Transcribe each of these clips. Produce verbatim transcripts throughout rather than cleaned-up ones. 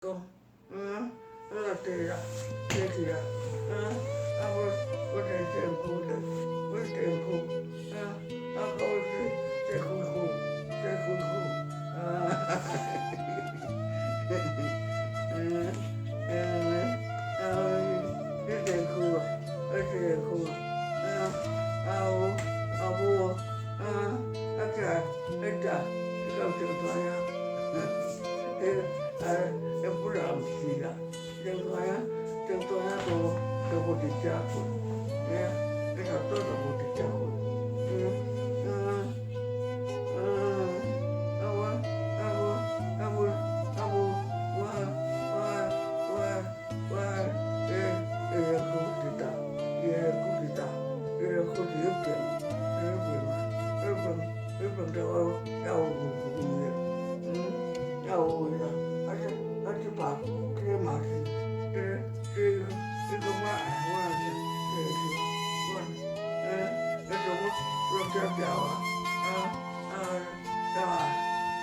講，嗯，啊，對啦，對去啦，啊，啊，我，我真辛苦的，我辛苦，啊，啊，我是辛苦，辛苦，啊，嗯，嗯，啊，你辛苦啊，我辛苦啊，啊，啊，我，啊，我，啊，啊，這，啊，這，你敢聽著啊？ 啊，也不然毋是啦，正知影，正知影都，都無佇遮睏，哎呀，你若早都無佇遮睏，嗯，嗯，嗯，啊，我，啊，我，啊，我，啊，我，我，我，我，我，我， 欸，欸，褲子打，伊个褲子打，伊个褲子一變，一變嘛，一變，一變到要有味，嗯，要有味啦。啊，這，啊，這把，這个嘛是，這，這个，這个我愛，我愛，這个是，我，欸，這个我，我調調啊，啊，啊。 要啊，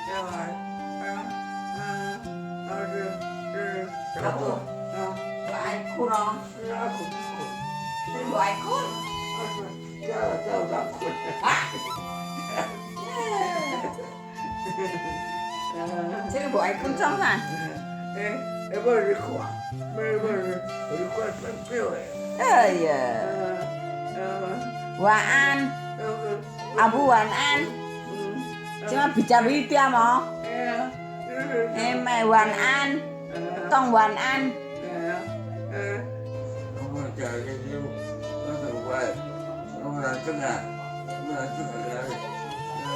要啊，啊，啊，啊，這，這，阿婆，啊，我愛睏哦。啊，睏，睏。你無愛睏？啊，睏，要，要，要睏。啊？啊。這个無愛睏做啥？欸，欸，無你看，無，無，無你看，真婊的。哎呀。啊，啊。晚安。啊，啊。 阿母晚安。嗯。這馬比較一點哦。哎呀，嗯。哎，莫晚安，嗯。講晚安。哎呀，嗯。我講這个，我很乖，我來這個，我來這個來，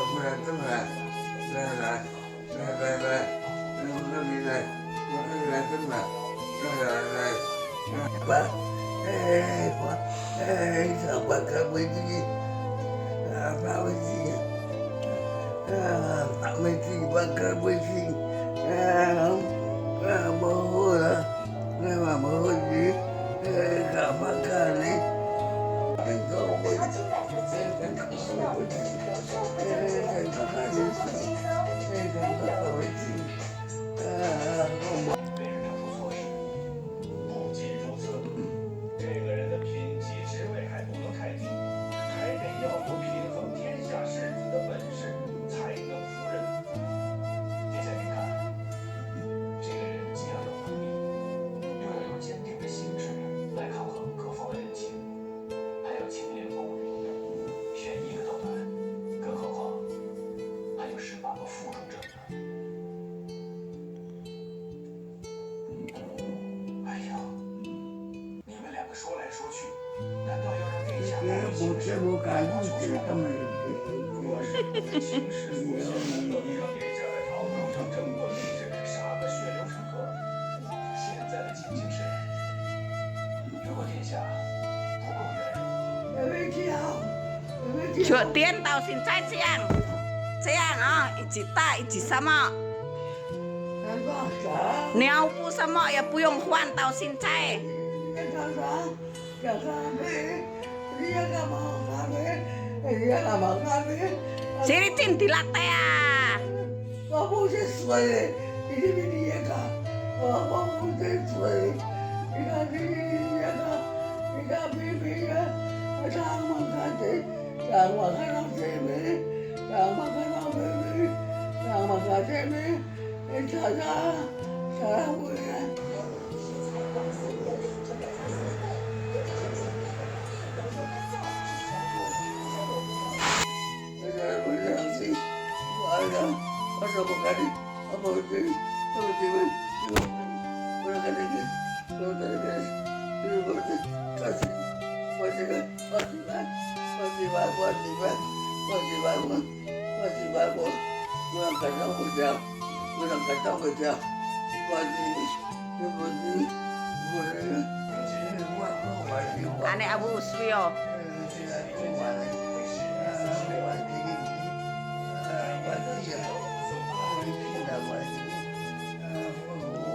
我來這個來，來，來。 來，來，來，來，我這裡來，我這裡來，真的，來，來，來，來，哎，我，哎，上班看飞机，啊，看飞机，啊，看飞机，我看飞机，啊，啊，无好啦，啊，嘛无好去，哎，干嘛看呢？哎，看飞机，哎，看飞机，哎，看飞机。 被人证出错时，不仅如此，这个人的品级、职位还不能太低，还得要有平衡天下士子的本事，才能服人。殿下您看，这个人既要有能力，又要有坚定的心志来抗衡各方的人情，还要清廉公允，选一个都难，更何况还有十八个副主政呢。 哎呀，你们两个说来说去，难道要让殿下带一些人？如果是不分清是非，让殿下在朝堂上争个理，啥个血流成河？现在的情形是，如果殿下不够圆融， 就顛倒身材恁樣，恁樣哦，一直打，一直什麼？尿布什麼也不用換，倒身材。這裡真地落地啊！ 我無識睡咧，你去邊仔个？我，我無識睡。你看你，你看，你看平平啊，啊，人嘛較濟，人嘛較濟咩，人嘛較濟咩，人嘛較濟咩，你查查，查查無啊？ 恁呢阿母媠哦。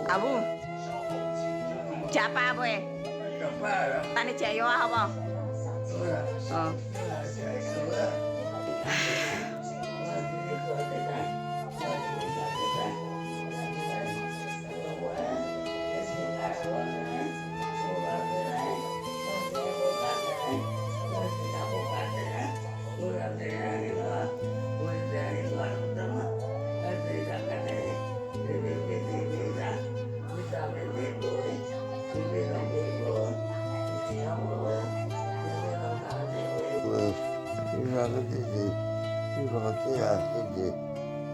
阿母，食飽未？等你食藥啊，好無？哦。你看个弟弟，你看这样弟弟，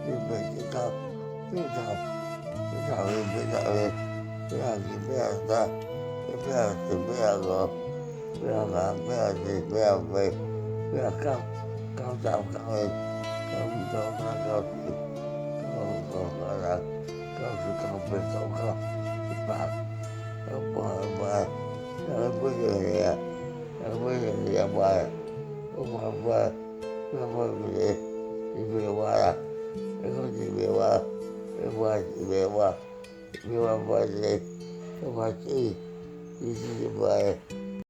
你每天到，你看，你看我，你看我，你看你，你看他，你看你，你看我，你看他，你看你，你看我，你看到，到到到到到到到，到到到到到到到到到到，到八，到八八，到八个月。 Aku yang buat, aku buat, aku buat, aku buat, aku buat, aku buat, aku buat, aku buat, aku buat, aku buat, aku buat,